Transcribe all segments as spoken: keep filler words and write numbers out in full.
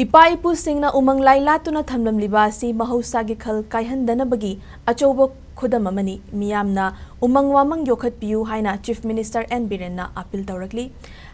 ꯏꯄꯥ ꯏꯄꯨꯁꯤꯡꯅ ꯎꯃꯪ ꯂꯥꯏ ꯂꯥꯠꯇꯨꯅ ꯊꯝꯂꯝꯂꯤꯕ ꯑꯁꯤ ꯃꯍꯧꯁꯥꯒꯤ ꯈꯜ ꯀꯥꯏꯍꯟꯗꯅꯕꯒꯤ ꯑꯆꯧꯕ ꯈꯨꯗꯝ ꯑꯃꯅꯤ꯫ ꯃꯤꯌꯥꯝꯅ ꯎꯃꯪ ꯋꯥꯃꯪ ꯌꯣꯛꯈꯠꯄꯤꯌꯨ ꯍꯥꯏꯅ Chief Minister ꯑꯦꯟ ꯕꯤꯔꯦꯟꯅ ꯑꯥꯄꯤꯜ ꯇꯧꯔꯛꯂꯤ꯫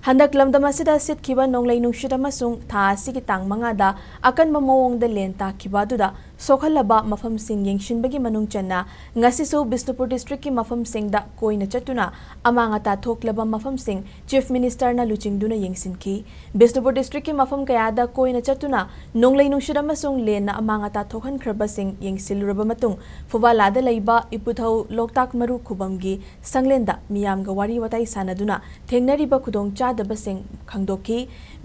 ꯍꯟꯗꯛ ꯂꯝꯗꯝ ꯑꯁꯤꯗ ꯁꯤꯠꯈꯤꯕ ꯅꯣꯡꯂꯩ ꯅꯨꯡꯁꯤꯠ ꯑꯃꯁꯨꯡ ꯊꯥ ꯑꯁꯤꯒꯤ ꯇꯥꯡ ꯃꯉꯥꯗ ꯑꯀꯟꯕ ꯃꯑꯣꯡꯗ ꯂꯦꯟ ꯇꯥꯈꯤꯕ ꯑꯗꯨꯗ ꯁꯣꯛꯍꯜꯂꯕ ꯃꯐꯝꯁꯤꯡ ꯌꯦꯡꯁꯤꯟꯕꯒꯤ ꯃꯅꯨꯡ ꯆꯟꯅ ꯉꯁꯤꯁꯨ ꯕꯤꯁꯅꯨꯄꯨꯔ district ꯀꯤ ꯃꯐꯝꯁꯤꯡꯗ ꯀꯣꯏꯅ ꯆꯠꯇꯨꯅ ꯑꯃꯥꯡ ꯑꯇꯥ ꯊꯣꯛꯂꯕ ꯃꯐꯝꯁꯤꯡ Chief Minister ꯅ ꯂꯨꯆꯤꯡꯗꯨꯅ ꯌꯦꯡꯁꯤꯟꯈꯤ꯫ ꯕꯤꯁꯅꯨꯄꯨꯔ district ꯀꯤ ꯃꯐꯝ ꯀꯌꯥꯗ ꯀꯣꯏꯅ ꯆꯠꯇꯨꯅ ꯅꯣꯡꯂꯩ ꯅꯨꯡꯁꯤꯠ ꯑꯃꯁꯨꯡ ꯂꯦꯟꯅ ꯑꯃꯥꯡ ꯑꯇꯥ ꯊꯣꯛꯍꯟꯈ꯭ꯔꯕꯁꯤꯡ ꯌꯦꯡꯁꯤꯜꯂꯨꯔꯕ ꯃꯇꯨꯡ, ꯐꯨꯕꯥꯂꯥꯗ ꯂꯩꯕ ꯏꯄꯨꯊꯧ ꯂꯣꯛꯇꯥꯛ ꯃꯔꯨ ꯈꯨꯕꯝꯒꯤ ꯁꯪꯂꯦꯟꯗ ꯃꯤꯌꯥꯝꯒ ꯋꯥꯔꯤ ꯋꯥꯇꯥꯏ ꯁꯥꯟꯅꯗꯨꯅ ꯊꯦꯡꯅꯔꯤꯕ ꯈꯨꯗꯣꯡꯆꯥꯗꯕꯁꯤꯡ ꯈꯪꯗꯣꯛꯈꯤ꯫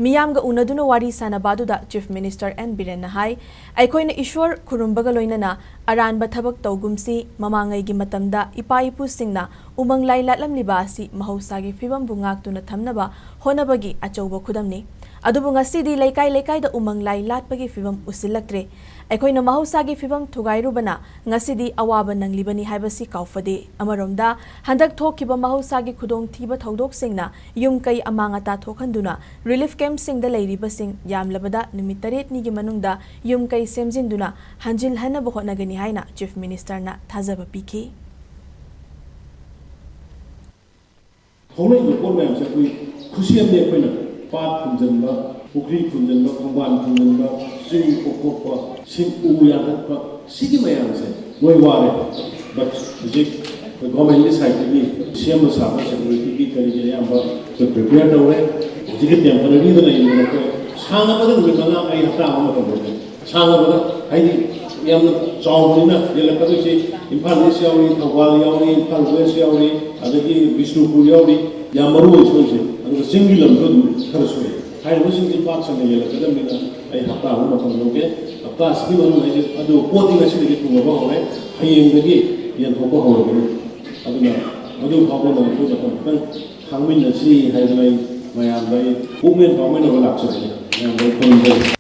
ꯃꯤꯌꯥꯝꯒ ꯎꯅꯗꯨꯅ ꯋꯥꯔꯤ ꯁꯥꯟꯅꯕ ꯑꯗꯨꯗ Chief Minister ꯑꯦꯟ ꯕꯤꯔꯦꯟꯅ ꯍꯥꯏ, ꯑꯩꯈꯣꯏꯅ ꯏꯁ꯭ꯋꯔ ꯈꯨꯔꯨꯝꯕꯒ ꯂꯣꯏꯅꯅ ꯑꯔꯥꯟꯕ ꯊꯕꯛ ꯇꯧꯒꯨꯝꯁꯤ, ꯃꯃꯥꯡꯉꯩꯒꯤ ꯃꯇꯝꯗ ꯏꯄꯥ ꯏꯄꯨꯁꯤꯡꯅ ꯎꯃꯪ ꯂꯥꯏ ꯂꯥꯠꯂꯝꯂꯤꯕ ꯑꯁꯤ ꯃꯍꯧꯁꯥꯒꯤ ꯐꯤꯕꯝꯕꯨ ꯉꯥꯛꯇꯨꯅ ꯊꯝꯅꯕ ꯍꯣꯠꯅꯕꯒꯤ ꯑꯆꯧꯕ ꯈꯨꯗꯝꯅꯤ꯫ ꯑꯗꯨꯕꯨ ꯉꯁꯤꯗꯤ ꯂꯩꯀꯥꯏ ꯂꯩꯀꯥꯏꯗ ꯎꯃꯪ ꯂꯥꯏ ꯂꯥꯠꯄꯒꯤ ꯐꯤꯕꯝ ꯎꯁꯤꯜꯂꯛꯇ꯭ꯔꯦ꯫ ꯑꯩꯈꯣꯏꯅ ꯃꯍꯧꯁꯥꯒꯤ ꯐꯤꯕꯝ ꯊꯨꯒꯥꯏꯔꯨꯕꯅ ꯉꯁꯤꯗꯤ ꯑꯋꯥꯕ ꯅꯪꯂꯤꯕꯅꯤ ꯍꯥꯏꯕꯁꯤ ꯀꯥꯎꯐꯗꯦ꯫ ꯑꯃꯔꯣꯝꯗ, ꯍꯟꯗꯛ ꯊꯣꯛꯈꯤꯕ ꯃꯍꯧꯁꯥꯒꯤ ꯈꯨꯗꯣꯡꯊꯤꯕ ꯊꯧꯗꯣꯛꯁꯤꯡꯅ ꯌꯨꯝ ꯀꯩ ꯑꯃꯥꯡ ꯑꯇꯥ ꯊꯣꯛꯍꯟꯗꯨꯅ relief camp ꯁꯤꯡꯗ ꯂꯩꯔꯤꯕꯁꯤꯡ ꯌꯥꯝꯂꯕꯗ ꯅꯨꯃꯤꯠ ꯇꯔꯦꯠꯅꯤꯒꯤ ꯃꯅꯨꯡꯗ ꯌꯨꯝ ꯀꯩ ꯁꯦꯝꯖꯤꯟꯗꯨꯅ ꯍꯟꯖꯤꯜꯍꯟꯅꯕ ꯍꯣꯠꯅꯒꯅꯤ ꯍꯥꯏꯅ Chief Minister ꯅ ꯊꯥꯖꯕ ꯄꯤꯈꯤ꯫ ꯊꯣꯛꯂꯛꯏꯕ ꯄꯣꯠ ꯃꯌꯥꯝꯁꯦ ꯑꯩꯈꯣꯏ ꯈꯨꯠꯁꯦꯝꯅꯦ꯫ ꯑꯩꯈꯣꯏꯅ ꯄꯥꯠ ꯐꯨꯝꯖꯤꯟꯕ, ꯄꯨꯈ꯭ꯔꯤ ꯐꯨꯝꯖꯤꯟꯕ, ꯈꯣꯡꯕꯥꯟ ꯐꯨꯝꯖꯤꯟꯕ, ꯆꯤꯡ ꯀꯣꯛꯊꯣꯛꯄ, ꯁꯤꯡ ꯎ ꯌꯥꯟꯊꯠꯄ, ꯁꯤꯒꯤ ꯃꯌꯥꯝꯁꯦ ꯂꯣꯏ ꯋꯥꯔꯦ꯫ But ꯍꯧꯖꯤꯛ ꯑꯩꯈꯣꯏ government ꯀꯤ side ꯇꯒꯤ ꯁꯦꯝꯕ ꯁꯥꯕ, security ꯒꯤ ꯀꯔꯤꯒꯤ ꯑꯌꯥꯝꯕ ꯑꯩꯈꯣꯏ prepare ꯇꯧꯔꯦ꯫ ꯍꯧꯖꯤꯛꯀꯤ temporary ꯗ ꯂꯩꯔꯤꯕ ꯑꯩꯈꯣꯏ ꯁꯥꯡꯉꯕꯗ ꯅꯨꯃꯤꯠ ꯃꯉꯥ, ꯑꯩ ꯍꯞꯇꯥ ꯑꯃ ꯃꯇꯝ ꯂꯧꯒꯦ꯫ ꯁꯥꯡꯉꯕꯗ, ꯍꯥꯏꯗꯤ ꯌꯥꯝꯅ ꯆꯥꯎꯕꯅꯤꯅ ꯌꯦꯜꯂꯛꯀꯗꯣꯏꯁꯦ ꯏꯝꯐꯥꯜ East ꯌꯥꯎꯔꯤ, ꯊꯧꯕꯥꯜ ꯌꯥꯎꯔꯤ, ꯏꯝꯐꯥꯜ West ꯌꯥꯎꯔꯤ, ꯑꯗꯒꯤ ꯕꯤꯁꯅꯨꯄꯨꯔ ꯌꯥꯎꯔꯤ, ꯌꯥꯝ ꯃꯔꯨ ꯑꯣꯏ ꯁꯣꯏꯁꯦ꯫ ꯑꯗꯨꯒ ꯆꯤꯡꯒꯤ ꯂꯝꯁꯨ ꯑꯗꯨꯝ ꯈꯔ ꯁꯣꯛꯑꯦ꯫ ꯍꯥꯏꯔꯤꯕꯁꯤꯡꯁꯤ ꯄꯥꯛ ꯁꯟꯅ ꯌꯦꯜꯂꯛꯀꯗꯕꯅꯤꯅ ꯑꯩ ꯍꯞꯇꯥ ꯑꯃ ꯃꯇꯝ ꯂꯧꯒꯦ꯫ ꯍꯞꯇꯥ ꯑꯁꯤꯒꯤ ꯃꯅꯨꯡꯗ ꯑꯩꯁꯦ, ꯑꯗꯨ ꯄꯣꯠꯇꯤ ꯉꯁꯤꯗꯒꯤ ꯄꯨꯅꯕ ꯍꯧꯔꯦ, ꯍꯌꯦꯡꯗꯒꯤ ꯌꯦꯟꯊꯣꯛꯄ ꯍꯧꯔꯒꯅꯤ꯫ ꯑꯗꯨꯅ ꯃꯗꯨ ꯐꯥꯎꯕ ꯅꯪꯁꯨ ꯃꯇꯝ ꯈꯤꯇꯪ ꯈꯥꯡꯃꯤꯟꯅꯁꯤ ꯍꯥꯏꯗꯅ ꯑꯩ ꯃꯌꯥꯝꯗ ꯑꯩ ꯄꯨꯛꯃꯦꯟ ꯄꯥꯎꯃꯦꯟꯅꯕ ꯂꯥꯛꯆꯕꯅꯤ꯫ ꯃꯌꯥꯝꯗ ꯑꯩ ꯈꯨꯔꯨꯝꯖꯔꯤ꯫